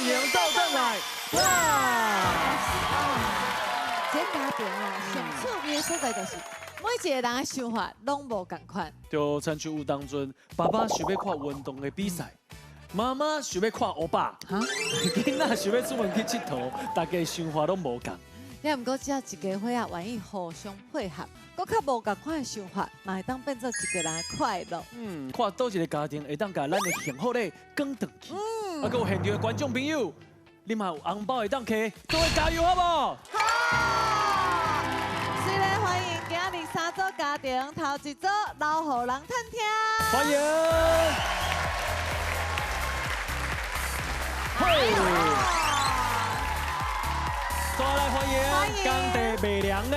迎鬥轉來。哇！這家庭哦，上趣味的所在就是每一個人的想法攏無仝款。就親像有當陣，爸爸想欲看運動的比賽，媽媽想欲看歐巴，囡仔想欲出門去𨑨迌，大家想法攏無仝。也毋過只要一家伙仔願意互相配合，閣較無仝款的想法，嘛會當變做一家人的快樂。嗯，看佗一個家庭會當共咱的幸福咧轉轉去。啊，閣有現場的觀眾朋友，你嘛有紅包會當摕，各位加油好無？好。所以咧，歡迎今仔日三組家庭，頭一組老予人探聽。歡迎。好。再來歡迎工地賣涼嘞！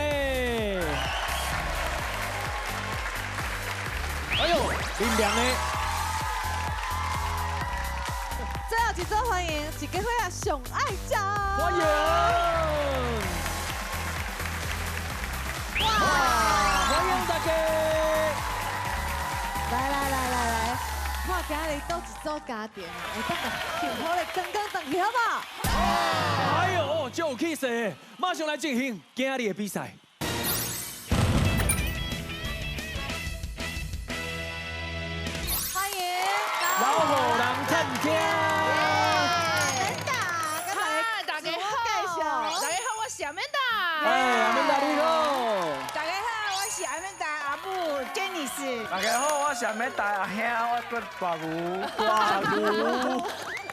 哎呦，林良的。最後一組歡迎一家伙仔上愛食。歡迎。哇！歡迎大家。來來來來來，看今日佗一組家庭會當共幸福的轉轉轉去，好無？哎呦，足有氣勢，馬上來進行今日的比賽。歡迎老予人探聽。大家好，大家好，我是阿曼達。哎，阿曼達你好。大家好，我是阿曼達阿母傑尼斯。大家好，我是阿曼達阿兄，我叫大牛。大牛。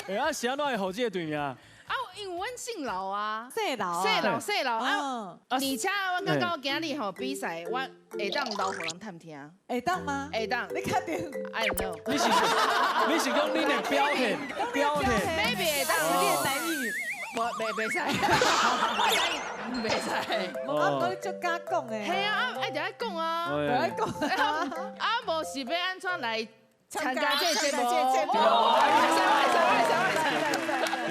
哎，啊是按怎會予這個隊名？啊，因為阮姓老啊，姓老，姓老，姓老啊！而且我感覺我今日吼比賽，我會當留予人探聽。會當嗎？會當。你確定？I don't know。你是講恁的表現？表現？Maybe 會當。你的台語。無，袂使。袂使。無啊，毋過你足敢講的。係啊，啊，愛就愛講啊。愛講。啊，無是欲按怎來參加這個節目？對，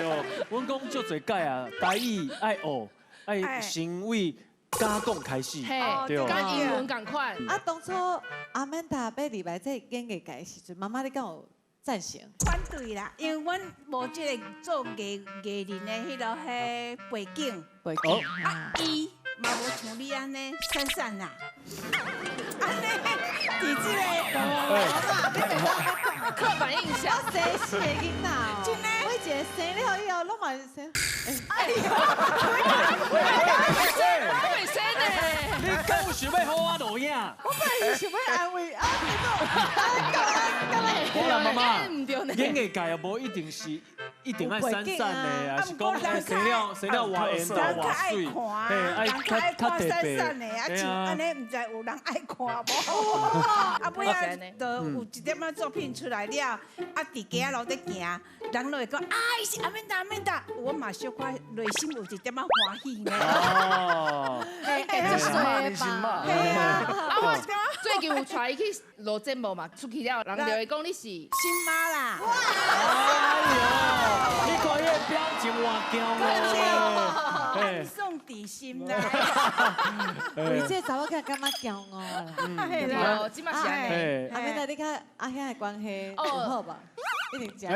阮講足濟擺啊，台語愛學，愛先為敢講開始，對，佮英文仝款。啊，當初阿曼達欲入來這演藝界的時陣，媽媽你敢有贊成？反對啦，因為阮無這個做藝人的彼落彼背景。背景。啊，伊嘛無像你按呢閃閃啦，按呢佇這個。刻板印象。我生四个囡仔哦，每一個生了以後，攏嘛是生。哎呦！我袂生呢。你敢有想欲予我錄影？我本來是想欲安慰啊，結果啊，講好啦，媽媽，演藝界也無一定是一定愛閃閃的，啊是講生了偌緣偌媠，嘿，愛較較特別。的，啊像按呢，毋知有人愛看無？啊，尾仔就有一點仔作品出來了，啊，佇街仔路咧行，人攏會講啊，伊是阿曼達阿曼達，我嘛小可內心有一點仔歡喜呢。哦，嘿，新媽，嘿啊，啊，我最近有帶伊去錄節目嘛，出去了，人就會講你是新媽啦。哎呦，你看彼個表情偌驕傲，暗爽佇心內。為這個查某囝感覺驕傲啦。對，這嘛是按呢。阿曼達，你佮阿兄的關係有好無？一定真。哎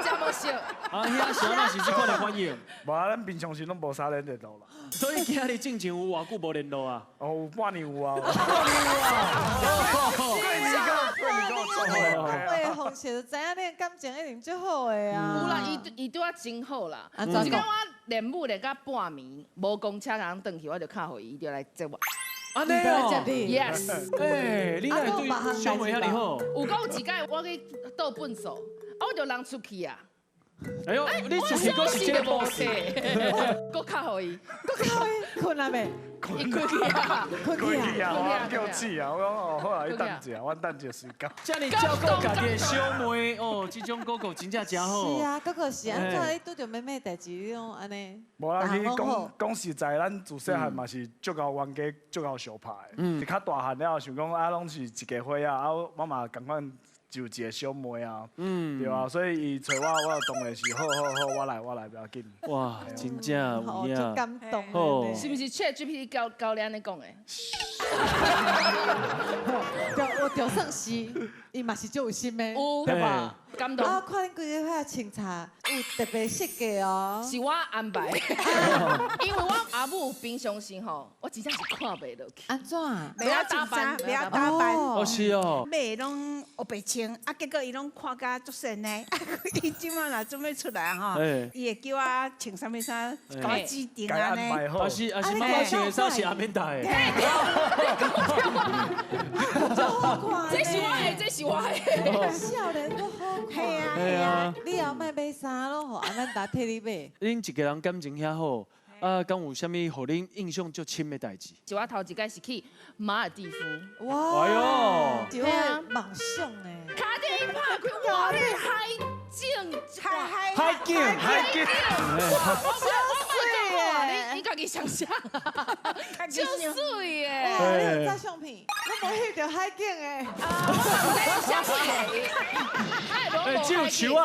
真無熟。阿兄是按怎是這款的反應？無啊，咱平常時攏無啥聯絡啦。所以今日進前有偌久無聯絡啊？哦，有半年有啊。半年有啊。過年到，過年到做講話方式就知影恁感情一定足好的啊。有啦，伊對我真好啦。有一工我練舞練到半暝，無公車通轉去，我就敲予伊，伊就來接我。按呢哦，Yes。哎，你哪會對小妹遐爾好？有講有一擺我去倒糞埽，啊，我就人出去啊。哎呦，你出去閣是這個模式，閣敲予伊，閣敲伊，睏啊未？伊睏去啊，睏去啊！我叫醒啊！我講哦，好啊，你等一下，我等一下睡覺。遮爾照顧家己的小妹哦，這種哥哥真正真好。是啊，哥哥是按怎？你拄著妹妹代誌，你攏按呢？無啦，其實講講實在，咱自細漢嘛是足𠢕冤家，足𠢕相拍的。嗯。較大漢了後，想講啊，攏是一家伙仔，啊，我嘛仝款。就一個小妹啊，對啊，所以伊找我，我就當然是好好好，我來我來，不要緊。哇，真正有影，足感動。是毋是 ChatGPT 教教你按呢講的？我就算是，伊嘛是足有心的，对吧？感动。啊，看恁规家伙穿插有特别设计哦。是我安排，因为我阿母平常时吼，我真正是看袂落去。按怎？袂晓打扮，袂晓打扮。哦，是哦。买拢黑白穿，啊，结果伊拢看甲足神的。伊这摆若准备出来吼，伊会叫我穿啥物衫，共我指定按呢。啊是啊是，妈妈穿的衫是阿免带的。这是我的，这是我的。少年阁好看。系啊，你后摆买衫拢予阿曼达替你买。恁一家人感情遐好，啊，敢有啥物予恁印象足深的代志？是我头一摆是去马尔地夫。哇！哎呦，是我的梦想呢。卡电一拍开，哇！那海景，海海景，海景。你家己想象，足媠耶！你有照相片，我无翕著海景的。啊，我嘛毋知啥物。哎，只有树仔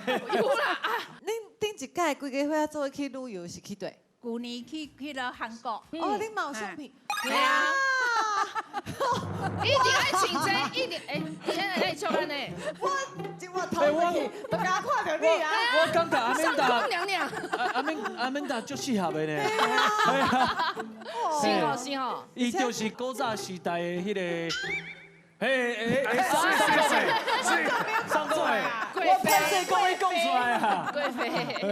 咧。有啦啊！恁顶一届规家伙仔做伙去旅游是去佗？旧年去了韩国。哦，你嘛有相片？对啊。一定爱穿这，一定哎，你现在在笑按呢？我我头过去，都敢看著你啊！我感觉阿曼达，娘娘，阿曼达足适合的呢。是哦是哦，伊就是古早时代的彼个，嘿哎哎，上上个月，我歹势讲伊讲出来啊。贵妃。哎，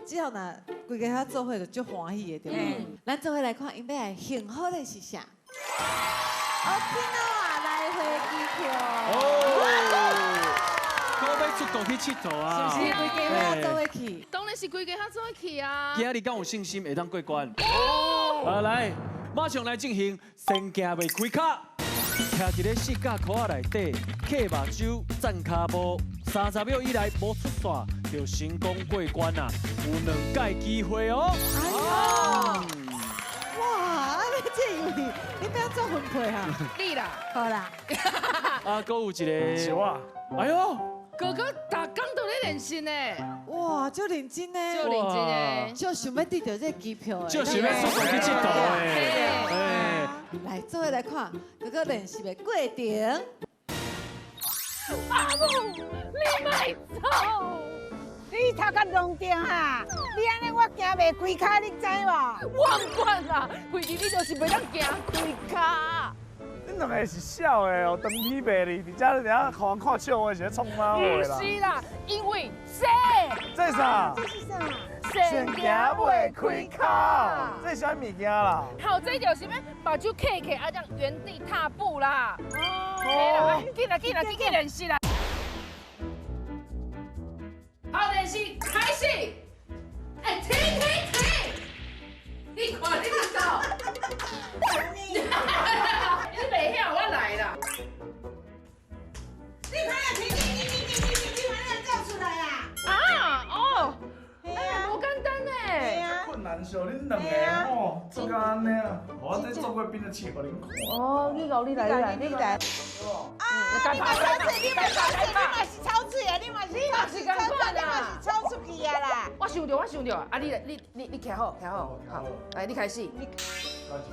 只要若规家伙做伙就足欢喜的，对无？咱做伙来看，𪜶欲来幸福的是啥？Okinawa 来回机票。哦，阁欲出国去𨑨迌啊？是毋是？规家伙做伙去？当然是规家伙做伙去啊！今日敢有信心会当过关？哦，啊来，马上来进行先行袂开跤，徛伫咧四角箍仔内底，磕目睭，站跤步，30秒以内无出线，就成功过关啊！有2届机会哦。哎呦！哇，啊你这游戏，你欲按怎分配啊？你啦，好啦。啊，阁有一个是我。哎呦，哥哥逐工都咧练习呢。哇，足认真呢。足认真的。足想欲得著这个机票的。足想欲出国去𨑨迌的。哎。来，做伙来看哥哥练习的过程。阿母，你莫走。你头壳弄定哈！你按呢，我行袂开跤，你知无？我毋管啦，反正你就是袂当行开跤。恁两个是痟的哦，长天白日伫遮伫遐予人看笑话，是咧创啥话啦？毋是啦，因为这这啥？这是啥？先行袂开口，这是啥物件啦？好，这就是欲目睭磕磕，啊，这样原地踏步啦。哦，紧啦紧啦，紧紧练习啦。好，练习开始。哎，停停停！你看你走。你袂晓，我来啦。你看啊，停停停停停停，你看你走出来啊？啊哦，哎，无简单呢。困难小恁两个吼，做甲按呢啊，我这做过变做试予恁看。哦，你搞，你来，你来，你来。啊！你嘛操嘴，你嘛操嘴，你嘛是操嘴啊！你嘛是，你嘛是操嘴，你嘛是操出去啊啦！我想著，我想著，啊，你你你你徛好，徛好，好，来，你开始。来一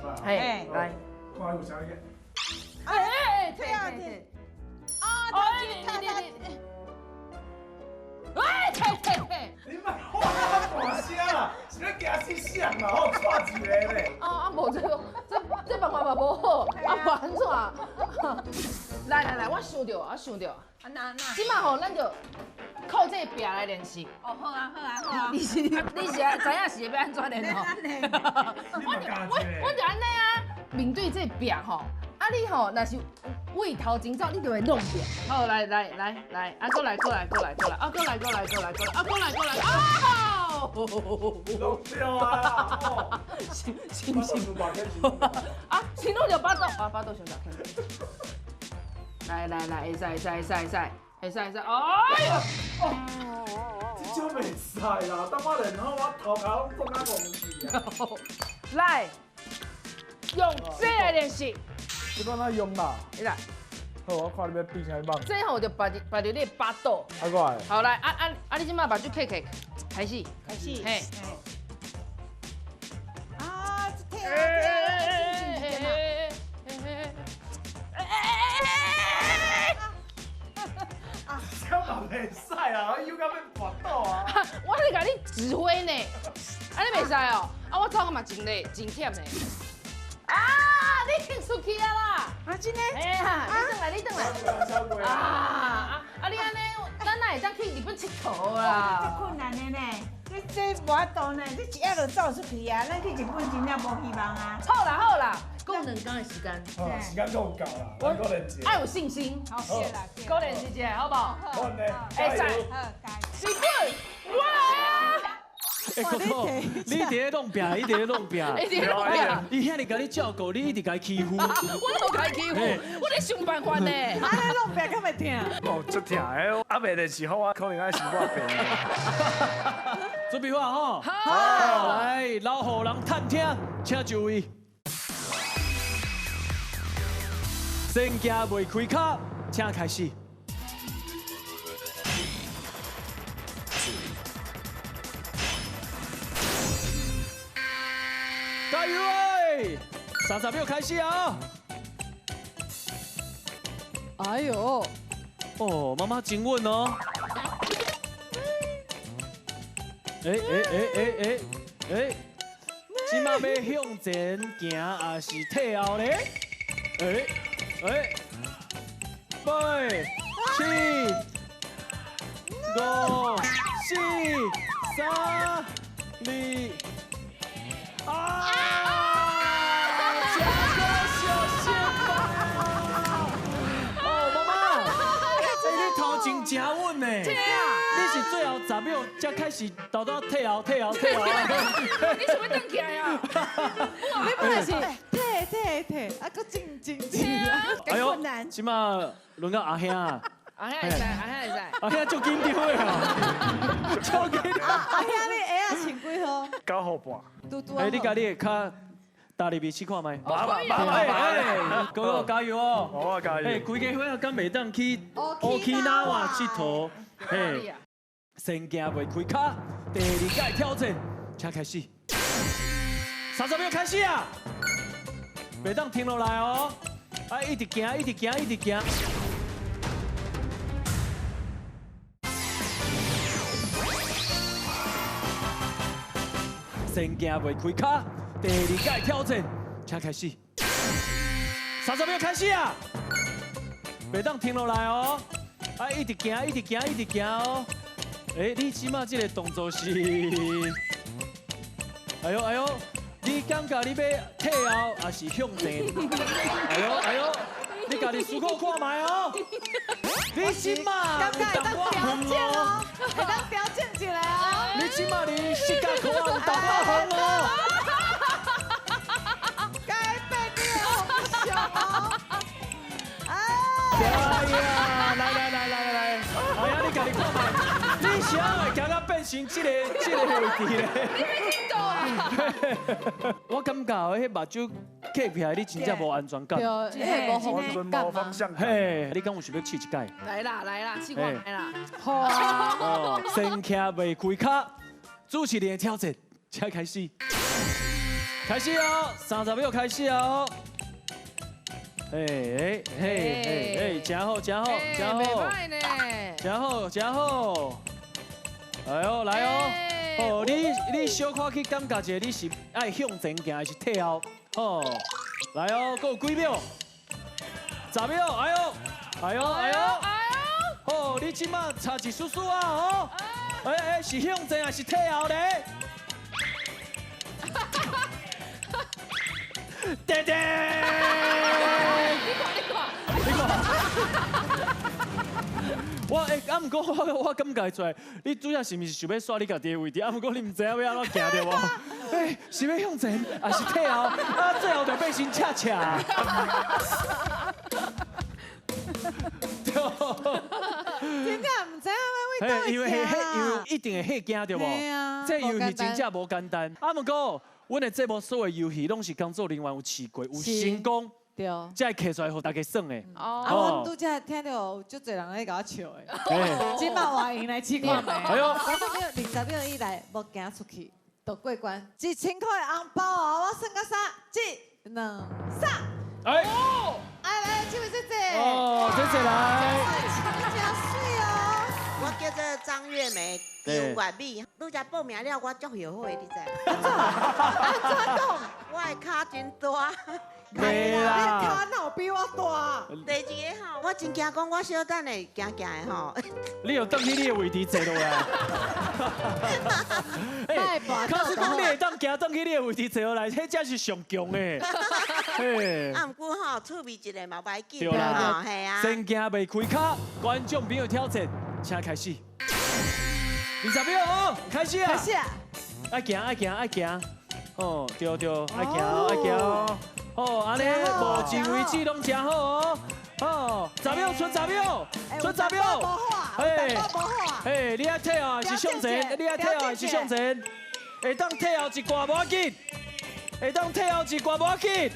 摆。嘿，来。看有啥物？哎，这样子。啊，他他他。哎，嘿嘿嘿！你莫喊那大声啦，是咧惊死谁啦？吼，蔡一个咧。啊啊，无这个，这办法嘛无好，啊，无按怎？来来来，我想著，我想著。啊那那。这摆吼，咱就靠这个壁来练习。哦，好啊好啊好啊。你是你是知影是欲按怎练吼？我就按呢啊，面对这个壁吼，啊你吼，若是位头前走，你就会弄壁。好，来来来来，啊，过来过来过来过来，啊，过来过来过来过来，啊，过来过来，啊！弄掉啊！是是毋是？啊，先弄著巴肚，啊，巴肚上大。来来来，会使会使会使会使会使会使，哎呦！哦，这种袂使啦，当我练好，我头壳拢撞甲戆去啊！来，用这来练习。这怎啊用啦？你来。好，我看你欲比啥物棒。这吼就摆伫摆伫你的巴肚。啊，过来。好来，啊啊啊！你这摆目睭磕磕，开始。开始。嘿。啊，这退啊退啊！啦，我又到欲跋倒啊！我咧共你指挥呢，按呢袂使哦。啊，我走嘛真累，真忝的。啊，你去出去啊啦！啊，真的？哎呀，你转来，你转来。啊啊啊！你按呢，咱哪会当去日本𨑨迌啦？足困难的呢，这这无法度呢，你一下就走出去啊，咱去日本真正无希望啊。好啦好啦，阁有两工的时间。时间阁有够啦，咱阁练一爱有信心。好，谢啦。阁练一下，好无？好呢。会使。好，加油。日本，我来啊！欸，哥哥，你伫咧弄壁，伊伫咧弄壁，伊伫咧弄壁。伊遐尔共你照顾，你一直共伊欺负。我哪有共伊欺负？我咧想办法呢。按呢弄壁敢会疼？哦，足疼的，啊袂练是好，我可能爱想半病。准备好吼？好。来，老虎人探听，请就位。先行袂开跤，请开始。加油哎！30秒开始啊！哎呦，哦，妈妈真稳哦。哎哎哎哎哎哎，这马要向前行还是退后咧？哎哎，八、七、五、四、三、二。啊！真可惜，失败！哦，妈妈，欸，你头前真稳呢。你是最后10秒才开始豆豆退后、退后、退后。你想欲转起来啊？你本来是退退退，啊，阁进进进。哎呦，这马轮到阿兄。阿兄会使，阿兄会使。阿兄足紧张的哦，足紧张。阿兄，你鞋仔穿几号？ 9号半。拄拄欸，你共你的跤踏入去试看觅。妈妈妈哎，哥哥加油哦！我加油。欸，规家伙仔敢袂当去 Okinawa 𨑨迌？嘿，先行袂开跤，第二届挑战，请开始。30秒开始啊！袂当停落来哦！啊，一直行，一直行，一直行。先行袂开跤，第二届挑战，请开始。30秒开始啊！袂当停落来哦！啊，一直行，一直行，一直行哦！欸，你这马这个动作是？哎呦哎呦，你感觉你欲退后还是向前？哎呦哎呦，你家己思考看觅哦！你这马感觉会当调整哦，会当调整一下哦。你这马离膝盖箍仔有淡薄仔远哦。改变你的方向哦。哎呀，来来来来来，哎呀，你家己看觅，你是按会行到变成这个位置咧？你欲去佗啊？我感觉彼目睭磕起来，你真正无安全感。对，彼无方向感。嘿，你敢有想欲试一摆？来啦来啦，试看觅啦。好啊。哦，先徛袂开跤，主持人的挑战，请开始。开始哦，30秒开始哦。嘿嘿嘿嘿嘿，真好真好真好。袂歹呢。真好真好。哎呦来哦。哦，你小可去感觉一下，你是爱向前行还是退后？哦，来哦，阁有几秒？10秒，哎呦，哎呦，哎呦，哦，你这马差一丝丝啊，哦，哎哎，是向前还是退后咧？弟弟，你看，你看，你看。我欸，啊，毋过我感觉出来，你主要是毋是想欲煞你家己的位置？啊，毋过你毋知影欲按怎行对无？欸，是欲向前，还是退后？啊，最后就变成恰恰。真正毋知影欲佗位因为因为一定会吓惊对无？这游戏真正无简单。啊，毋过阮的节目所有游戏拢是工作人员有试过，有成功。对，才会摕出来予大家耍的。哦，啊，阮拄才听到有足济人咧共我笑的。这马换𪜶来试看觅。哎呦， 20秒以内无行出去，就过关。1000块的红包哦，我算到三，一、两、三。哎，哎来，这位姐姐。哦，姐姐来。真水哦。我叫做张张月梅、张月美，拄才报名了，我足后悔，你知？按怎讲？我的跤真大。袂啦，你跤哪有比我大？第二个吼，我真惊讲，我小等下行行的吼。你又转去你的位置坐落来。哎，假使讲你会当行转去你的位置坐落来，彼才是上强的。啊，毋过吼，趣味一下嘛，袂紧。对啦，嘿啊。先行袂开跤，观众朋友挑战，请开始。20秒哦，开始啊！开始啊！爱行爱行爱行，哦，对对，爱行爱行。哦，按呢目前为止拢真好哦。哦，十秒，賰十秒，賰十秒。嘿，嘿，你爱退后还是向前？你爱退后还是向前？会当退后一挂无要紧，会当退后一挂无要紧。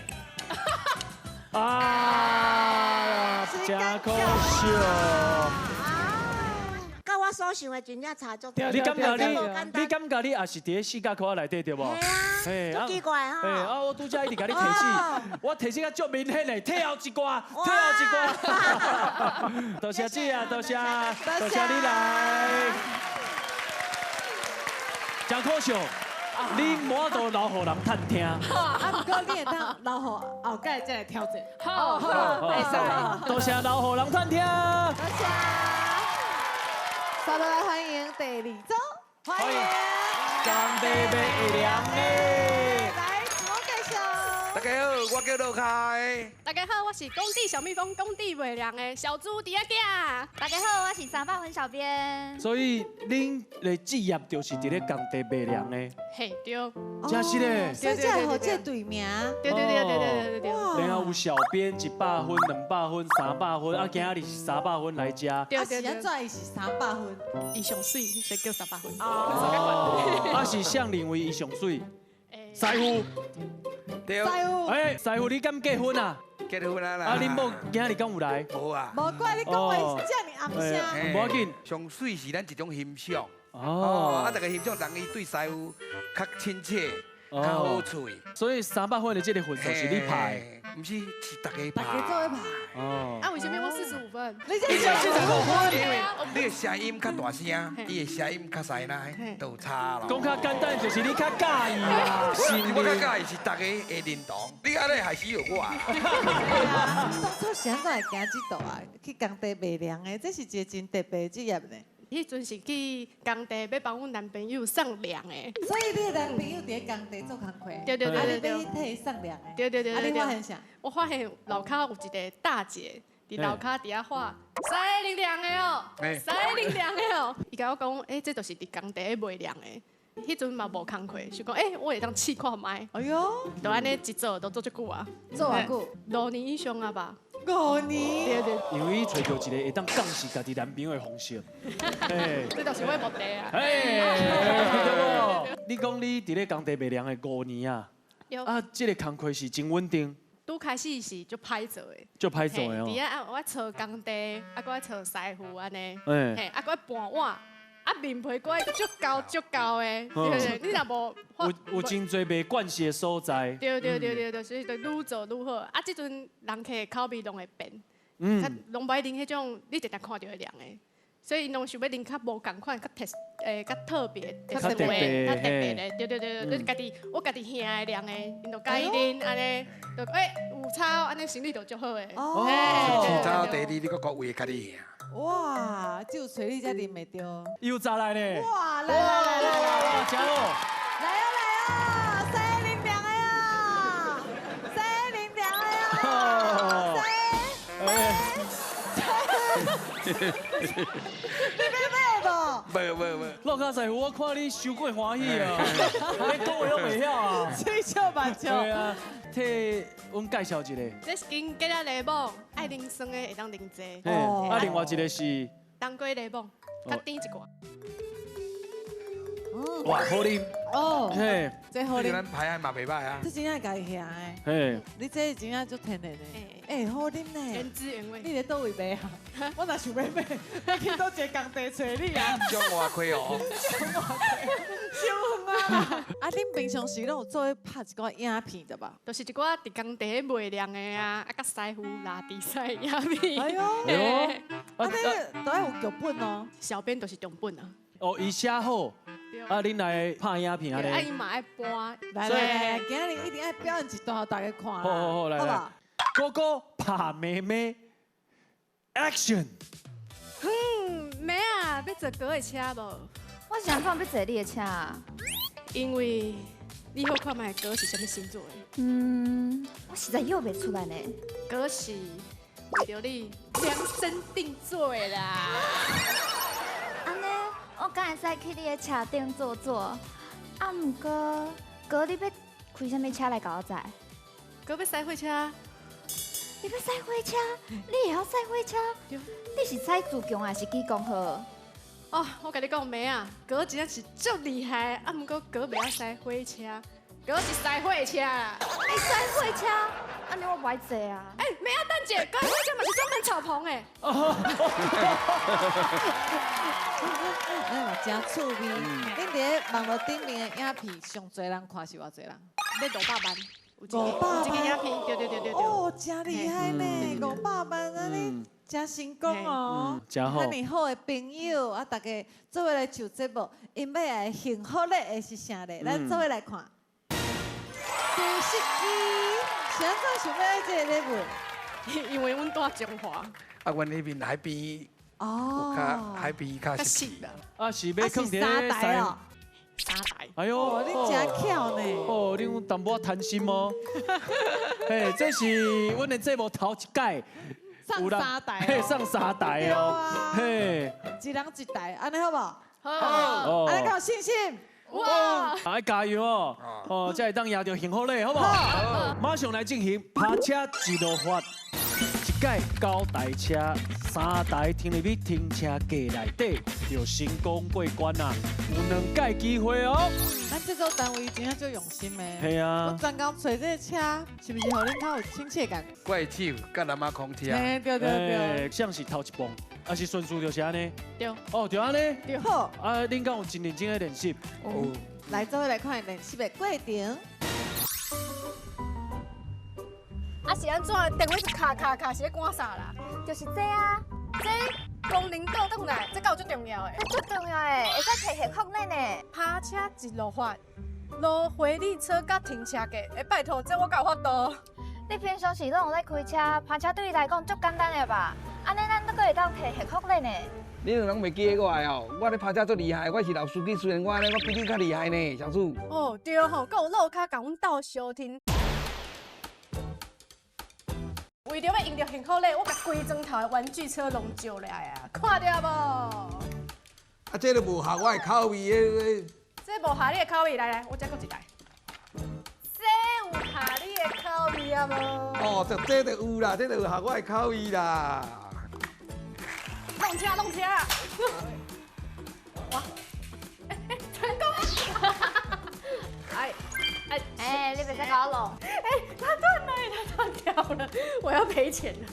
啊，真可惜。佮我所想的真正差足多。你感觉你也是伫咧四角箍仔内底对无？嘿啊，足奇怪吼。嘿啊，我拄才一直共你提醒，我提醒甲足明显的，退后一挂，退后一挂。多谢姐啊，多谢，多谢你来。真可惜，你无法度留予人探听。啊，毋过你会当留予后盖再来挑战。好，好，会使。多谢留予人探听。多谢。接落来欢迎第二组，欢迎。工地卖凉的。来，自我介绍。大家好，我叫罗开。大家好，我是工地小蜜蜂，工地卖凉的小猪弟仔囝。大家好，我是300分小编。所以恁的职业就是伫咧工地卖凉的。嘿，对。真是咧。所以才会予这个队名。对对对对对对对。然后有小编100分、200分、三百分，啊，今仔日是三百分来遮。啊，是按怎伊是三百分？伊上媠，所以叫三百分。哦。啊，是啥认为伊上媠？师傅。对。师傅。哎，师傅，你敢结婚啊？结婚啊啦！啊，恁某今日敢有来？无啊。无怪你讲话遮尔暗声。无要紧。上媠是咱一种欣赏。哦。啊，逐家欣赏人伊对师傅较亲切，较好喙。所以三百分的这个分数是你拍的？毋是，是逐家拍。逐家做伙拍。哦。啊，为什么我45分？你这45分，因为你的声音较大声，伊的声音较细啦，就有差咯。讲较简单，就是你较佮意啦。我较佮意是逐家会认同，你按呢害死我啊！当初是按怎会行这道啊？去工地卖凉的，这是一个真特别的职业呢。彼阵是去工地欲帮阮男朋友送凉的。所以你的男朋友伫咧工地做工课。对对对对对。啊，你欲去替伊送凉的。对对对啊，你发现啥？我发现楼跤有一个大姐伫楼跤伫遐喊：“师啉凉的哦，师啉凉的哦。”伊共我讲：“欸，这就是伫工地卖凉的。”彼阵嘛无工课，想讲欸，我会当试看觅。哎哟，就按呢一做就做足久啊。做偌久？5年以上啊吧。5年。对对。因为伊揣著一个会当降视家己男朋友的方式。这就是我的目的啊。哎，对无？你讲你伫咧工地卖凉的五年啊？啊，这个工课是真稳定。拄开始是足歹做的。足歹做的哦。伫遐啊，我操工地，啊，阁爱操师傅按呢。嘿，啊，阁爱搬碗。啊，面皮阁爱足厚足厚的，对对，你若无有真济袂惯势的所在。对对对对对，所以就愈做愈好。啊，这阵人客的口味拢会变，较拢无爱啉彼种你定定看著的凉的，所以𪜶拢想欲啉较无仝款、较特别、较特别、较特别的。对对对对，家己我家己兄的凉的，𪜶就佮意啉按呢，就欸有差，按呢生意就足好的。哦。早第二，你阁国位家己兄。哇，只有揣你才啉会著。又再来呢！哇，来来来来来，真好！来哦来哦，师啉凉的啊，师啉凉的啊，师，你欲买无？无无无。洛卡师傅，我看你伤过欢喜啊，你讲话拢袂晓啊。嘴笑目笑。对啊，替阮介绍一下。这是经桔仔柠檬，爱啉酸的会当啉这个。啊，另外一个是冬瓜柠檬，较甜一寡。哇，好啉哦，嘿，这好啉。咱牌仔嘛袂䆀啊。这真正家己兄的。嘿，你这真正足天然的。欸，好啉呢。原汁原味。你咧佗位卖啊？我若想欲买，欲去佗一个工地揣你啊。上外亏哦。上远啊！啊，恁平常时拢有做伙拍一寡影片对吧？就是一寡伫工地卖凉的啊，啊，佮师傅拉比赛影片。哎哟，哎哟，啊，你都愛有劇本哦。小編就是重本啊。哦，伊寫好，啊，恁來拍影片按呢。啊，伊嘛愛搬。來來來，今仔日一定愛表演一段，予大家看。好好好，來來。哥哥拍妹妹，Action！妹啊，欲坐哥的車無？我是按怎欲坐你的車啊？因為你好看覓哥是啥物星座的？嗯，我實在臆袂出來呢。哥是為著你量身定做的啦。按呢，我敢會使去你的車頂坐坐？啊，毋過哥，你欲開啥物車來共我載？哥欲駛火車。你欲駛火車？你會曉駛火車？你是駛自強還是機公號？哦，我共你講妹啊，哥真正是足厲害，啊，毋過哥袂曉駛火車，哥是駛火車啦。你駛火車？按呢我無愛坐啊。欸，妹啊，等者，哥火車嘛是專門草棚的。哎嘛，真趣味。恁佇咧網路頂面的影片，上濟人看是偌濟人？欲500萬。500萬。一个影片，對對對對對。哦，真厲害呢，500萬按呢。真成功哦！真好。遐爾好的朋友啊，大家做伙來笑節目，𪜶欲來幸福咧，會是啥咧？咱做伙來看。電視機是按怎想欲愛這個禮物？因為阮住彰化。啊，阮彼邊海邊，哦，較海邊較適宜。啊，是欲囥佇咧三台哦。三台。哎喲，你真巧呢。哦，你有淡薄仔貪心哦。嘿，這是阮的節目頭一屆。上三台，上三台哦，嘿，一人一台，按呢好無？好，按呢敢有信心？哇！愛加油哦，哦，才會當贏著幸福禮，好無？好，馬上來進行趴車一路發，一屆9台車，3台停入去停車格內底，就成功過關啊！有2屆機會哦。咱這組單位真正足用心的。係啊。我專工揣這個車，是毋是予恁較有親切感？我的手佮南仔空車。對對對。像是頭一棒，還是順序就是按呢？對。哦，就按呢。對。好。啊，恁敢有真認真的練習？哦。來，做伙來看練習的過程。啊是按怎？電話一直卡卡卡，是咧趕啥啦？就是這啊，這功能倒轉來，這敢有足重要的？這足重要的，會使提幸福禮呢。趴車一路發，落回力車佮停車格，欸拜託，這我敢有法度？你平常時攏有咧開車，趴車對你來講足簡單的吧？按呢咱閣會當提幸福禮呢。你兩人袂記得我的哦，我咧趴車足厲害，我是老司機，雖然我按呢，我比你較厲害呢，小主。哦對吼，閣有路跤共阮鬥相挺。為著欲贏著幸福禮，我共規莊頭的玩具車攏招來啊，看著無？啊，這都無合我的口味的。這無合你的口味，來來，我這閣一台。這有合你的口味啊無？哦，這就有啦，這就有合我的口味啦。弄車，弄車！哇，欸，成功！哎。哎，你別再搞我弄！哎，他斷了，他斷掉了，我要賠錢了。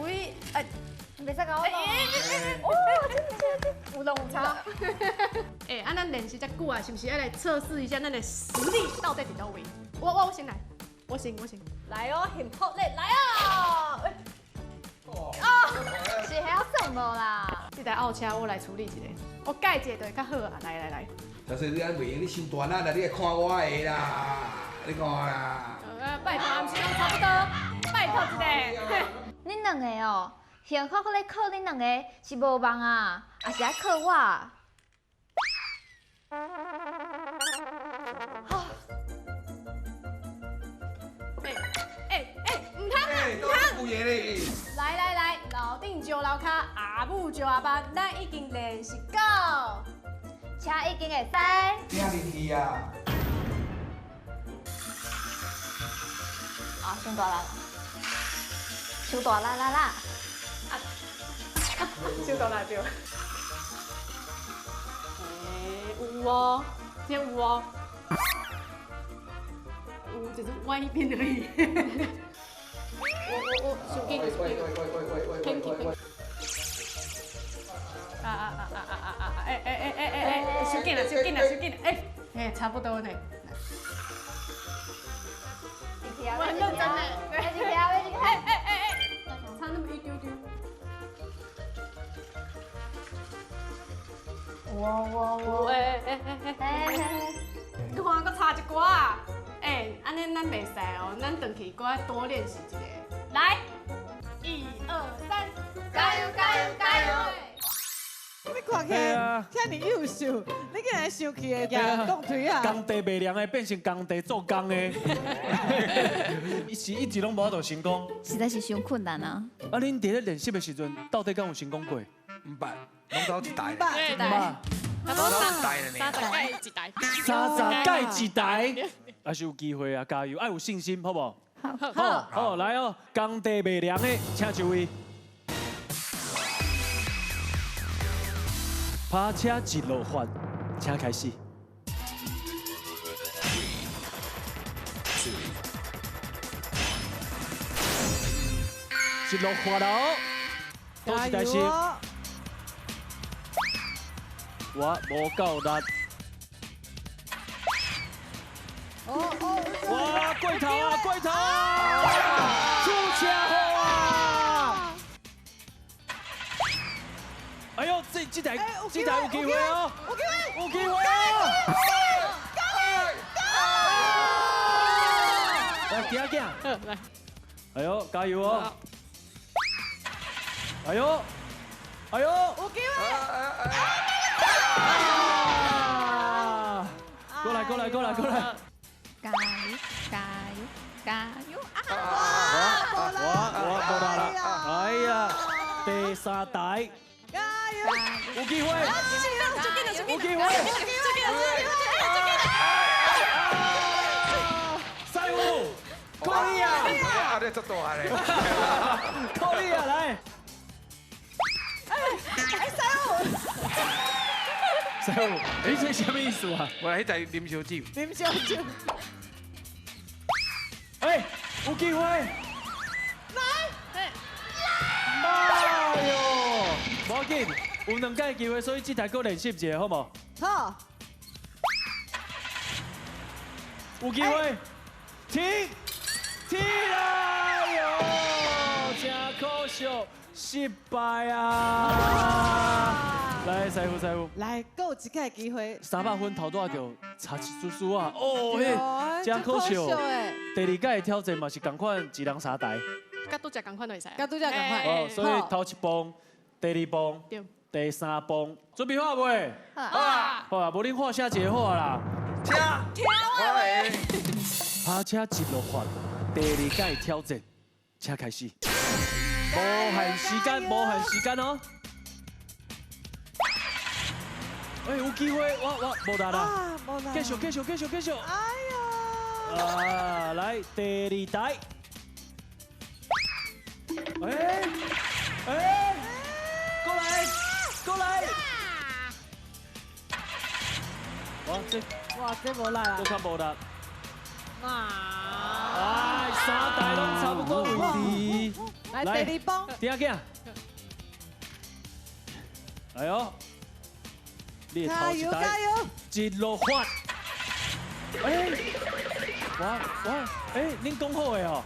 喂，哎，你別再搞我弄！哦，真的真的，有弄有差。哎，啊，咱練習這久啊，是毋是愛來測試一下咱的實力到底佇佗位？我先來，我先我先來哦，幸福禮來哦！哦，是還要送無啦？這台奧車我來處理一下，我改一下就會較好啊！來來來。小說你按袂用，你傷大力啦，你來看我的啦，你看啦。拜託，毋是攏差不多，拜託一下。恁兩個哦，幸福咧靠恁兩個是無望啊，也是愛靠我。好。欸，毋通啊，毋通。來來來，樓頂招樓跤，阿母招阿爸，咱已經練習到。車已經會使。聽入去啊！啊，傷大力，傷大力啦啦！啊，傷大力對。欸，有哦，這有哦，有就是歪一邊而已。我傷緊，傷緊，偏去偏。啊啊啊啊啊啊啊！欸欸欸欸欸，傷緊啦，傷緊啦，傷緊啦！欸欸，差不多呢。我很認真呢。欸欸欸欸，差那麼一丟丟。有哎哎哎哎，你看阁差一寡啊！哎，按呢咱袂使哦，咱转去阁爱多练习一下。来，1、2、3，加油加油加油！你看起来遐尔优秀，你竟然生气的举讲腿啊！工地卖凉的变成工地做工的，伊是一直拢无法度成功，实在是伤困难啊！啊，恁伫咧练习的时阵，到底敢有成功过？毋捌，拢头一台。一台，差不多30届一台，30届一台，还是有机会啊！加油，爱有信心，好无？好，好，好，来哦！工地卖凉的，请就位。趴车一路发，请开始。一路发了哦，都是代志。我无够力。哇，过头啊，过头啊！出车祸啊！哎呦，这台有机会哦，有机会，有机会哦！来，行行，来，哎呦，加油哦！哎呦，哎呦，有机会！过来，过来，过来，过来！加油，加油，加油！啊！我无力了！哎呀，第三台，加油！有机会！有机会！师傅，可以啊！啊，你足大咧！可以啊，来！哎，师傅。师傅，你这什么意思啊？我彼在啉烧酒。啉烧酒。哎，有机会！来！哎呦，无要紧，有2届机会，所以这台阁练习一下，好无？好。有机会，停！停！哎呦，真可惜，失败啊！来，师傅，师傅，来，阁有一届机会。300分头拄仔就差一丝丝啊！哦嘿，真可惜。第二届的挑战嘛是仝款，一人3台。佮拄才仝款就会使。佮拄才仝款。哦，所以头一棒、第二棒、第三棒，准备好未？好啊。好啊，无恁画写一个好啊啦。车，听我的。趴车一路发，第二届挑战，请开始。无限时间，无限时间哦。哎，有机会，我无力啦，继续继续继续继续。哎呀！啊，来第二台。哎哎，过来过来。哇，这哇这无力啊！阁较无力。哎，3台拢差不多位置。来第二棒。听囝。哎呦！你的头一台，一路发。哎，我哎，恁讲好的哦。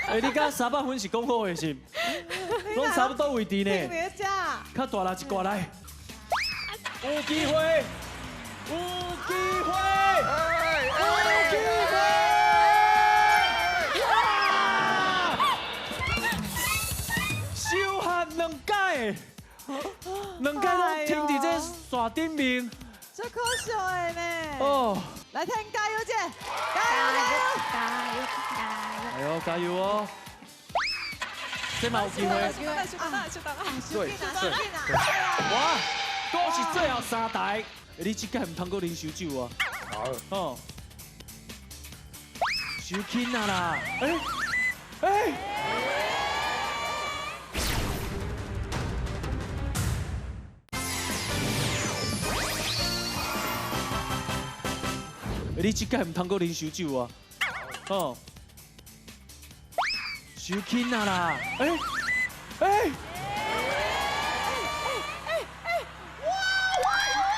哎，你敢300分是讲好的是？拢差不多位置呢。较大力一挂来，有机会，有机会，有机会！哇！收合2届。2届拢停伫这线顶面，真可惜的呢。哦，来听加油者，加油加油加油！哎呦，加油哦！这嘛有机会。对对。哇，都是最后3台，你这届毋通阁啉烧酒啊？好。哦。伤轻啊啦！哎哎。你这届毋通阁啉烧酒啊！哦，伤轻啊啦！哎哎哎哎哇哇哇！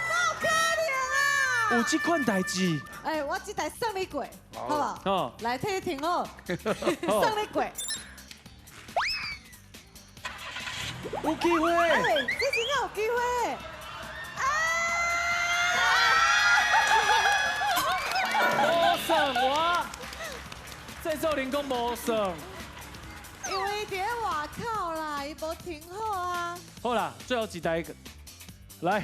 好可怜啊！有这款代志？哎，我这台送你过，好不好？哦，来，替你停好，送你过。有机会！这真正有机会！无算我，制作人讲无算。因为伫咧外口啦，伊无停好啊。好啦，最后一台，来。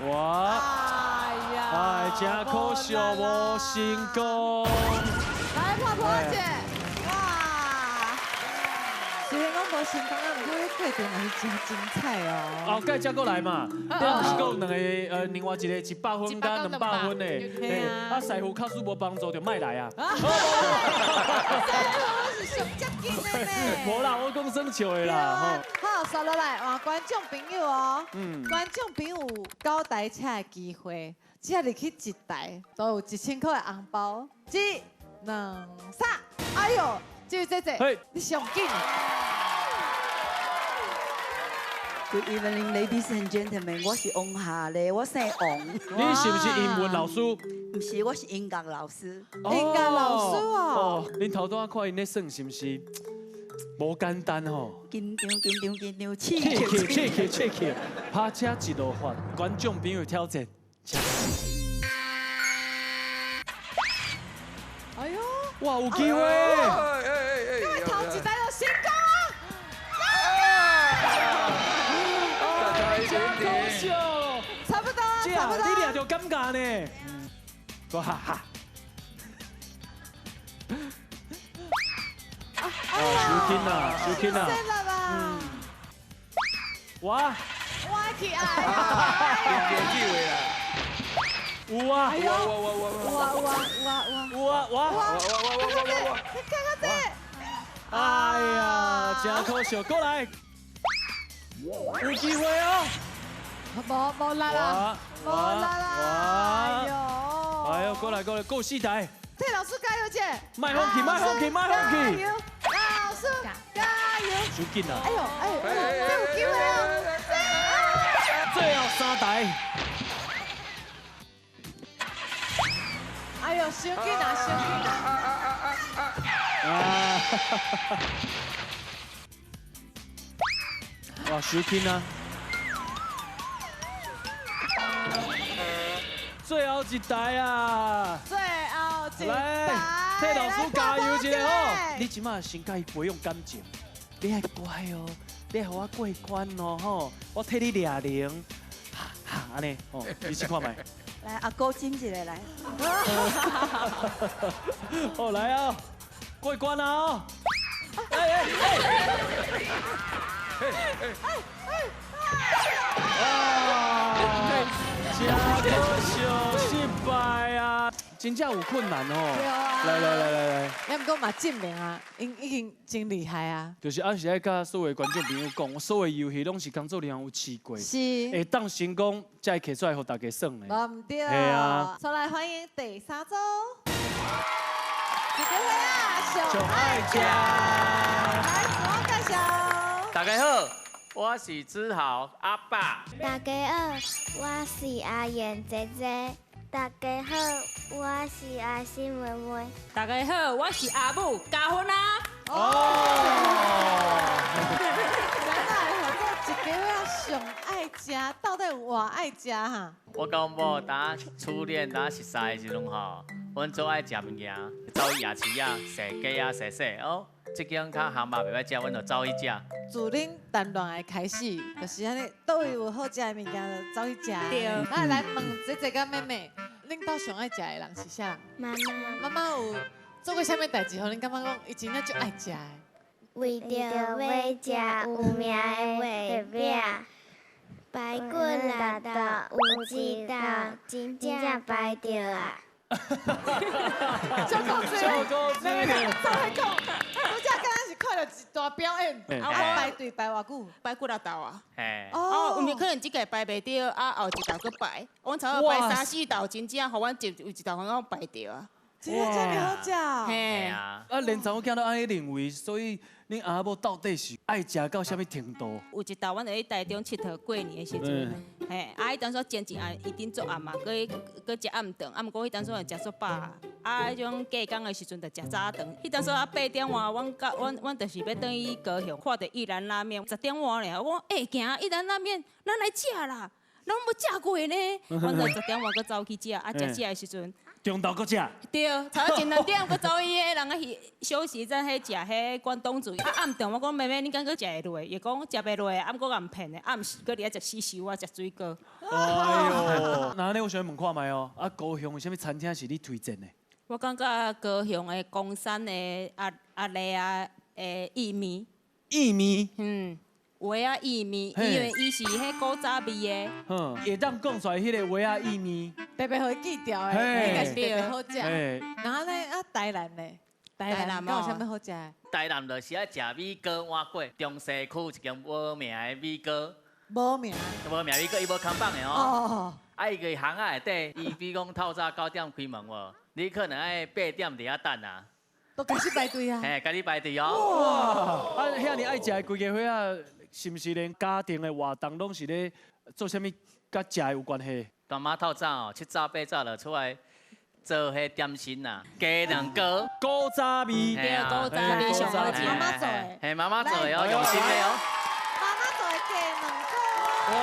哇！哎呀！哎，真可惜，无成功。来，婆婆姐，哇！虽然讲无成功啊，不过过程也是真精彩哦。后盖才过来嘛，你毋是阁有两个另外一个100分佮200分的，嘿，啊师傅假使无帮助就莫来啊。师傅是上接近的呢。无啦，我讲耍笑的啦吼。好，刷落来换观众朋友哦。观众朋友有9台车的机会，只要入去一台，都有1000块的红包。一、两、三，哎呦，这位姐姐，你上紧。 Good evening, ladies and gentlemen。我是王夏丽，我姓王。你是不是英文老师？不是，我是音乐老师。音乐老师哦。哦，恁头拄仔看𪜶咧耍是毋是无简单吼？紧张紧张紧张，刺激刺激刺激！拍车一路发，观众朋友挑战。哎呦！哇，有机会！因为头一台就成功啊！真可惜，差不多，差不多。你掠著尴尬呢？哈哈。啊，收紧啦，收紧啦。哇！我去啊！有啊！有啊！有啊！有啊！有啊！哇！哇！你看看这！哎呀，真可惜，过来，有机会哦！无力啦，无力啦！哎呦！哎呦，过来过来，够四台。替老师加油者！莫放弃，莫放弃，莫放弃！加油，老师加油！收紧啦！哎呦哎呦，这有机会啊！最后三台。哎呦，收紧啊，收紧啊！啊！哇，收紧啊！最后一台啊！最后一台，来，替老师加油一下吼！你这马先共伊培养感情，你爱乖哦，你爱予我过关哦吼，我替你掠铃，哈哈，按呢吼，你试看觅。来，阿哥斟一个来。好来啊，过关啊！哦！哎哎哎！啊！真可惜，失败啊！真正有困难哦。对啊。来来来来来。也毋过嘛证明啊，𪜶已经真厉害啊。就是按时爱佮所有观众朋友讲，我所有游戏拢是工作人员有试过，是会当成功才会提出来予大家耍的。无毋对。系啊。再来欢迎第三组，一个伙仔上爱食。来，自我介绍。大家好，我是子豪阿爸。大家好，我是阿燕姐姐。大家好，我是阿新妹妹。大家好，我是阿母，加分啊！哦，咱来合作一家伙上爱食，到底有偌爱食哈？我佮阮某打初恋打熟似的时阵吼，阮做爱食物件，走去夜市啊，踅街啊，踅踅哦。这间较咸肉袂歹食，阮就走去食。自恁谈恋爱开始，就是按呢，佗位有好食的物件就走去食。对。来来问姐姐佮妹妹，恁兜上爱食的人是啥人？妈妈。妈妈有做过啥物代志，予恁感觉讲伊真正足爱食的？为著欲食有名的月饼，排骨六道有一道真正排著啊！小狗子，小狗子，走来讲，拄才敢若是看到一大表演，啊排队排偌久？排几若道啊？嘿。哦，有可能这个排袂著，啊后一道阁排，阮差不多排三四道，真正予阮一有一道敢排著啊。真正遮爾好食。嘿啊。啊，連查某囝都按呢認為，所以恁阿某到底是愛食到啥物程度？有一道阮就去台中𨑨迌過年的時陣，嘿，啊，彼當時前一暗一定做暗嘛，閣閣食暗頓，啊，毋過彼當時食足飽，啊，彼種過工的時陣就食早頓。彼當時啊8點外，阮甲阮阮就是欲轉去高雄，看著一蘭拉麵，10點外爾，我講欸，行一蘭拉麵，咱來食啦，攏無食過呢。阮就10點外閣走去食，啊，食食的時陣。中晝閣食。對，差不多1、2點閣走去彼人彼休息站彼食彼關東煮。啊暗頓我講妹妹，你敢閣食會落？伊講食袂落，啊毋過共騙的，暗時閣佇遐食死燒啊，食水果。哎喲，那按呢我想問看覓哦，啊高雄有啥物餐廳是你推薦的？我感覺高雄的岡山的阿阿麗啊的意麵。意麵。嗯，蚵仔意麵，因為伊是彼古早味的。嗯，會當講出來彼個蚵仔意麵。特別予伊記牢的，應該是特別好食。然後呢，啊台南呢？台南敢有啥物好食的？台南就是愛食米糕碗粿，中西區一間無名的米糕。無名。無名米糕，伊無看板的哦。啊，伊個巷仔內底，伊比如講透早9點開門無，你可能愛8點佇遐等啊。都開始排隊啊！嘿，開始排隊哦。哇！啊，遐爾愛食的規家伙仔，是毋是連家庭的活動攏是咧做啥物佮食的有關係？大媽透早哦，7早8早就出來做彼點心啦，雞卵糕。古早味。對，古早味上好食。媽媽做的。嘿，媽媽做的哦，用心的哦。媽媽做的雞卵糕。哇！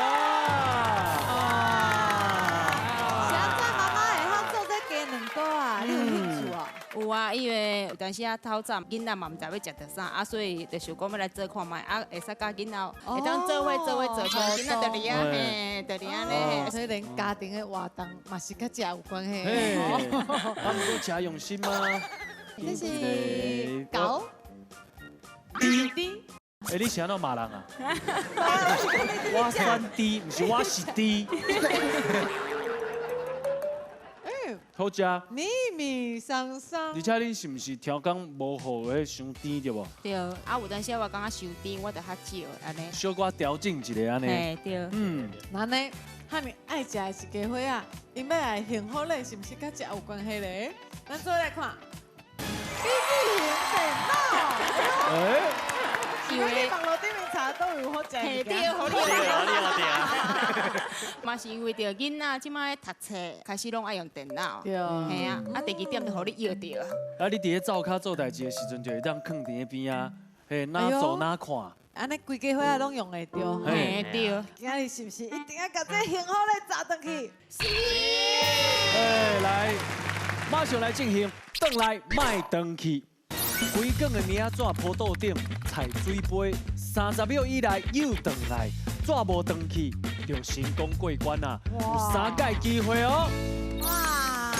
是按怎媽媽會曉做這雞卵糕啊？你有興趣哦？有啊，因為有當時啊透早囡仔嘛毋知欲食著啥，啊所以就想講欲來做看覓，啊會使佮囡仔會當做伙做伙做，像囡仔就佇遐嘿，就佇遐咧。所以連家庭的活動嘛是佮食有關係。嘿，啊毋過誠用心啊。這是狗。滴滴。欸，你是按怎罵人啊？我選豬，毋是我是豬。好食。米米桑桑。而且恁是毋是超工無予彼傷甜對無？對，啊有當時我感覺傷甜，我就較少按呢。小可調整一下按呢。嘿，對。嗯。那呢，遐爾愛食的一家伙仔，𪜶欲來幸福咧，是毋是佮食有關係咧？咱做伙來看。比起型電腦。欸。因為網路頂面查都有好食的物件。對，好對。嘛是因為著囡仔這擺讀冊，開始攏愛用電腦。對。嘿啊，啊第二點就予你約著。啊，你佇咧灶跤做代誌的時陣，就會當囥佇彼邊啊，嘿，哪做哪看。按呢規家伙仔攏用會著。嘿，對。今日是毋是一定愛共這幸福咧炸轉去？是。哎，來，馬上來進行，轉來莫轉去。規卷的名紙鋪桌頂，菜水杯，30秒以內又轉來，紙無轉去就成功過關啊！有3擺機會哦。哇！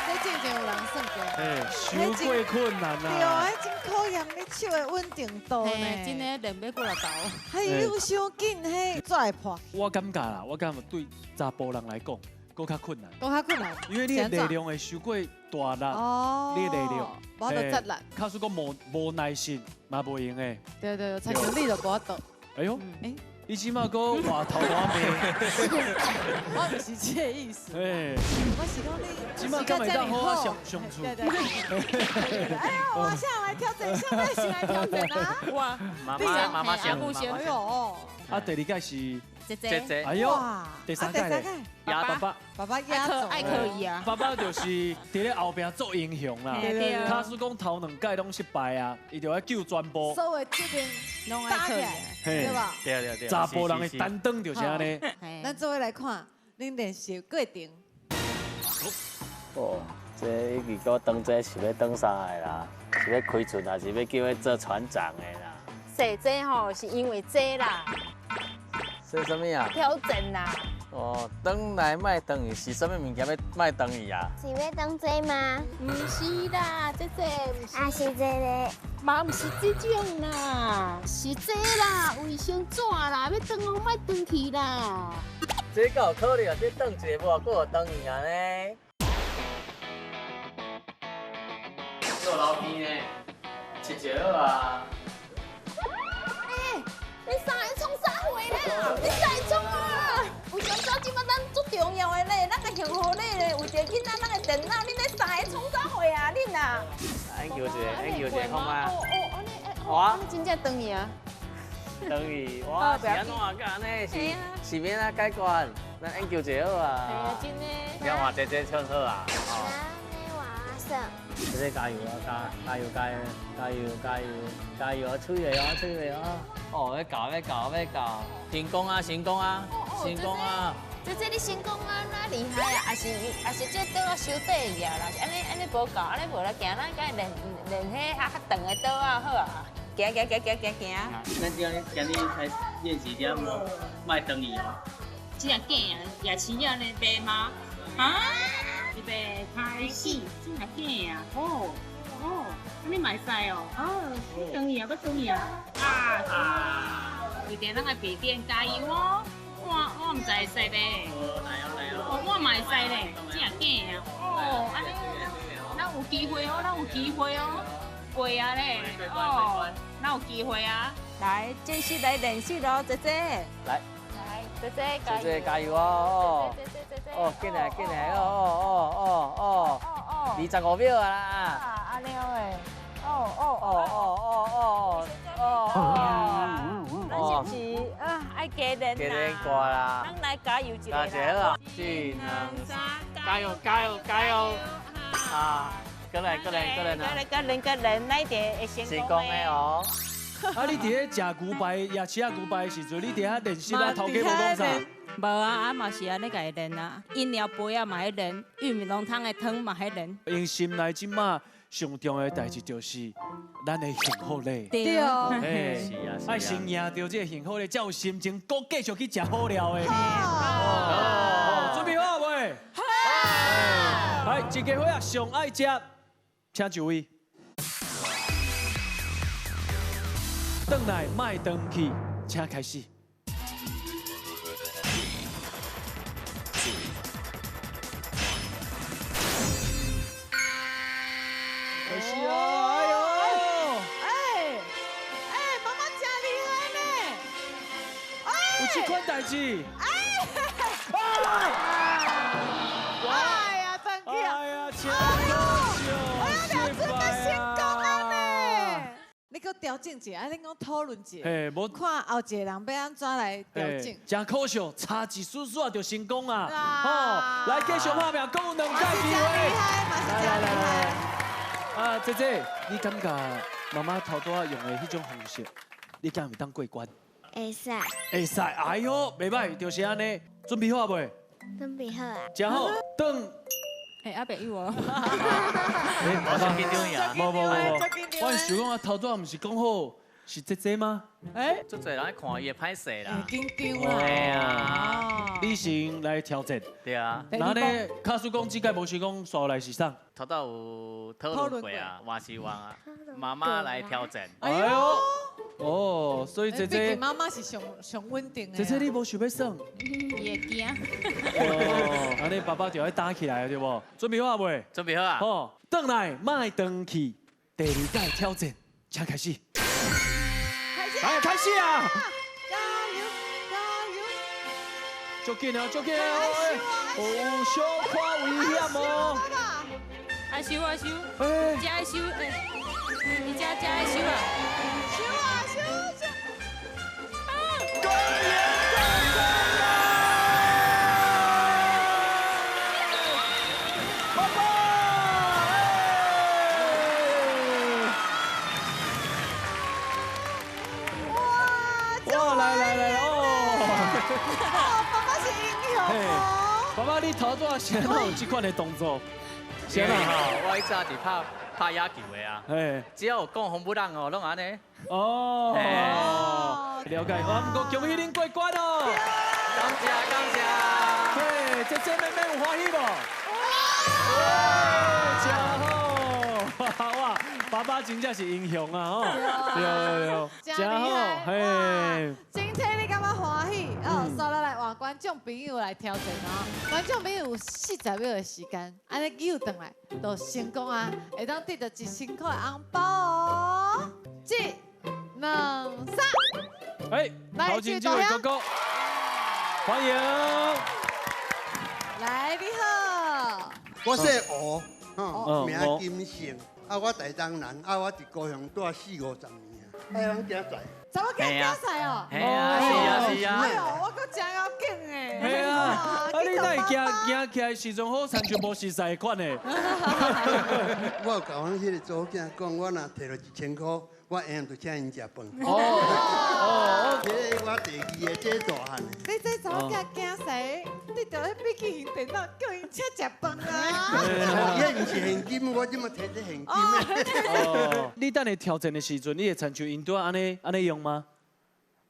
這真正有人算過。哎，傷過困難啊！對啊，彼真考驗你手的穩定度呢。真的練欲過來頭。還有傷緊，彼紙會破。我感覺啦，我感覺對查埔人來講，閣較困難。閣較困難。因為你的力量會傷過大力，你的力量，無法度節力。假使講無耐心，嘛袂用的。對對，親像你就無法度。哎喲，你這馬閣換頭換面。我毋是這個意思。哎。我是講你。這馬敢會當好好相相處。對對對。哎呦，我下來挑戰，下面先來挑戰啊！哇，媽媽媽媽先。哎呦。啊，第二屆是。姐姐，哎呦，第三屆咧，爸爸，爸爸壓軸，愛可以啊。爸爸就是佇咧後壁做英雄啦。假使講頭兩屆攏失敗啊，伊就愛救全部。所有責任攏愛可以，對吧？對對對。查埔人的擔當就是按呢。咱做伙來看恁練習過程。哦，這一直講當這是欲當啥的啦？是欲開船，還是欲叫伊做船長的啦？說這吼是因為這啦。這啥物啊？挑戰啦！哦，轉來莫轉去是啥物物件欲莫轉去啊？是欲轉這嗎？毋是啦，這這毋是。啊，是這个。嘛毋是這種啦，是這啦，衛生紙啦，欲轉哦莫轉去啦。這敢有可能啊？這轉一个無閣有轉去啊呢？做老片呢，切一好啊。欸，你三个创啥货啦？你三个创啊？卫生纸这摆咱足重要的咧，咱家己幸福礼咧，有一个囡仔咱的电脑，恁咧三个创啥货啊？恁啊？研究一下，研究一下看觅。哦哦，按呢，哇，真正长去啊！长去，哇，是按怎啊？按呢是是欲按怎解决？咱研究一下好啊。系啊，真的。你换姐姐唱好啊。姐姐加油啊！加油加油加油加油加油啊！吹咧啊！吹咧啊！哦，欲搞欲搞欲搞，成功啊！成功啊！成功啊！姐姐你成功啊，哪厉害啊？还是还是这桌仔收底去啊？啦，是按呢按呢无够，按呢无来行，咱该练练彼较较长的桌仔好啊。行行行行行行。咱今日今日开始练习点无？莫长去哦。这个假啊，夜市啊咧卖吗？啊？预备开始，真系假啊！哦哦，按呢嘛会使哦。哦，长去啊，阁长去啊！啊！为着咱的白点加油哦！我我毋知会使咧，我嘛会使咧，真系假啊！哦，按呢，咱有机会哦，咱有机会哦，过啊咧，哦，咱有机会啊！来，正式来练习咯，姐姐。来，来，姐姐加油！姐姐加油哦！哦，进来进来，哦哦哦哦哦，25秒啊啦！啊，按呢诶，哦哦哦哦哦哦哦。咱是不是啊？爱加练加练过啦。咱来加油一下。加油啊！一、两、三，加油加油加油！啊，过来过来过来过来过来过来，咱一定会成功的哦。啊，你伫咧食牛排、夜市仔牛排的时阵，你伫遐练习啊，头家无讲啥？无啊，啊嘛是按呢共伊练啊，饮料杯仔嘛彼练，玉米浓汤的汤嘛彼练。𪜶心内这马上重要的代志就是咱的幸福礼。对哦。是啊，爱先赢著这个幸福礼，才有心情阁继续去食好料的。好，准备好未？好。来，一家伙仔上爱食，请就位。转来莫转去，请开始。开始啊！哎呦！哎哎，妈妈真厉害呢！有这款代志？哎！哎呀，转去啊！哎呀，真哎呀，两阵要成功啊呢！你阁调整一下，啊，你讲讨论一下，看后一个人欲按怎来调整。真可惜，差一丝丝就成功啊！哦，来继续拍拼，阁有两届机会。来来来来，啊，姐姐，你感觉妈妈头拄仔用的彼种方式，你敢会当过关？会使。会使，哎哟，袂䆀，就是按呢。准备好未？准备好啊。真好，转。哎，阿伯有哦。我真紧张呀！无无无无，我想讲啊，头拄仔毋是讲好是姐姐吗？哎，足济人看伊会歹势啦，紧张啦。对啊，你先来挑战。对啊。那呢，卡叔讲这届无想讲煞来是啥？头拄有讨论过啊，话是话啊，妈妈来挑战。哎呦，哦，所以姐姐，妈妈是上上稳定的。姐姐你无想欲耍？伊会惊。哦，按呢爸爸就爱打起来，对无？准备好未？准备好啊。好，转来莫转去，第二届挑战，请开始。来，开始啊！加油，加油！足紧哦，足紧哦！有小可危险哦。爱收爱收，这爱收，哎，你这这爱收啊！收啊收收！过年过关啦！爸爸！哇！哇，来来来哦！爸爸是英雄哦！爸爸，你头拄仔是按怎有这款的动作？是啊，我以前是拍拍野球的啊，只要有讲红不让哦，拢按呢。哦，了解。我毋过恭喜恁过关哦！感谢感谢。嘿，姐姐妹妹有欢喜无？哇，真好！哇，爸爸真正是英雄啊！吼，对对对，真好，嘿。今天你感觉欢喜？哦，煞落来换观众朋友来挑战哦。观众朋友有40秒的时间，按呢扭转来就成功啊，会当得到1000块红包哦。一、两、三，哎，头前这位哥哥，欢迎。来，你好。我姓吴，吼，名金胜，啊，我台东人，啊，我伫高雄住四五十年啊。哎，拢竞赛。查某囝竞赛哦。嘿啊，是啊是啊。哎呦，我阁真要紧诶。嘿啊，啊你哪会行行起来时阵好亲像无熟似的款的？我有共阮彼个查某囝讲，我若摕著1000箍，我下暗就请𪜶食饭。哦哦，这个我第二个，这大汉的。你这查某囝竞赛，得著彼笔记型电脑，叫𪜶请食饭啊！伊毋是现金，我这马摕这现金。哦，你等下挑战的时阵，你会亲像𪜶拄仔按呢按呢用吗？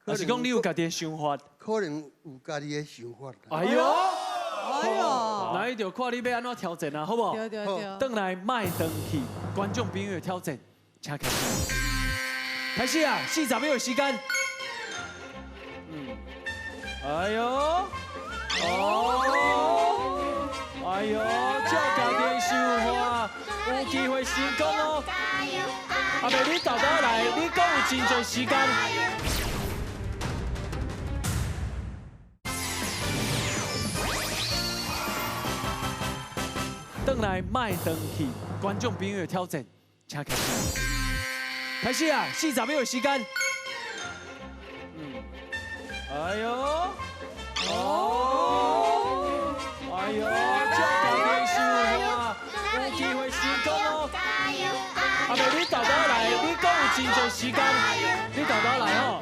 还是讲你有家己的想法？可能有家己的想法。哎呦，哎呦，那伊就看你欲按怎挑战啊，好无？对对对。转来莫转去，观众朋友的挑战，请开始。开始啊，40秒的时间。嗯，哎呦，哦，哎呦，照家己的想法，有机会成功哦。阿伯，你豆豆来，你阁有真济时间。转来莫转去，观众朋友的挑战，请开始。开始啊，40秒的时间。嗯，哎呦，哦，哎呦，照家己的想法，有机会成功哦。阿伯，你豆豆来，你阁有真济时间，你豆豆来哦。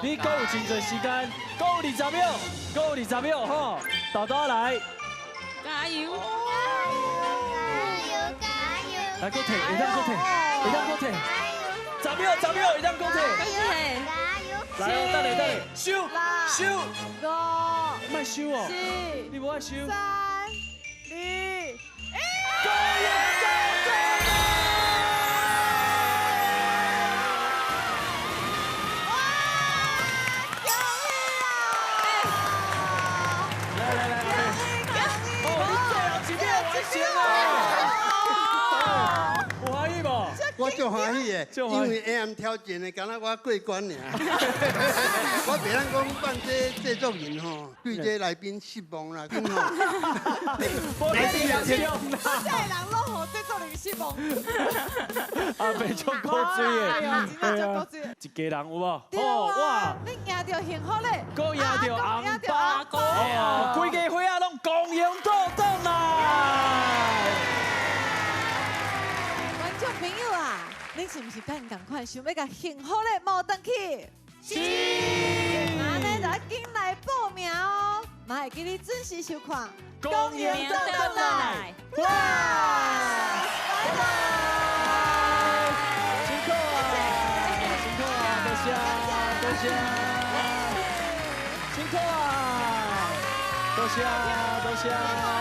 你阁有真济时间，阁有20秒，阁有20秒吼，豆豆来。加油！来，阁摕，会当阁摕，会当阁摕。10秒，10秒，会当阁摕。来哦，等下，等下，收，收，五，莫收哦，你无爱收。 3、2、1。加油！来来来，哦，你最后一秒完成哦，有欢喜无？我足欢喜的，因为下暗挑战的，敢若我过关尔。我袂当讲放这制作人吼，对这来宾失望啦，吼。来宾也失望啦。这个人拢予制作人失望。阿伯足古锥的，哎呦，真正足古锥。一家人有无？对啊，你赢著幸福咧，阁赢著红包，哦，规家伙仔拢光荣倒转来。观众朋友啊，恁是毋是佮𪜶仝款，想欲共幸福咧冒转去？是。按呢就爱紧来报名哦，嘛会记你准时收看。光荣倒转来，哇！拜拜。辛苦啊，辛苦啊，多谢，多谢，辛苦啊，多谢，多谢。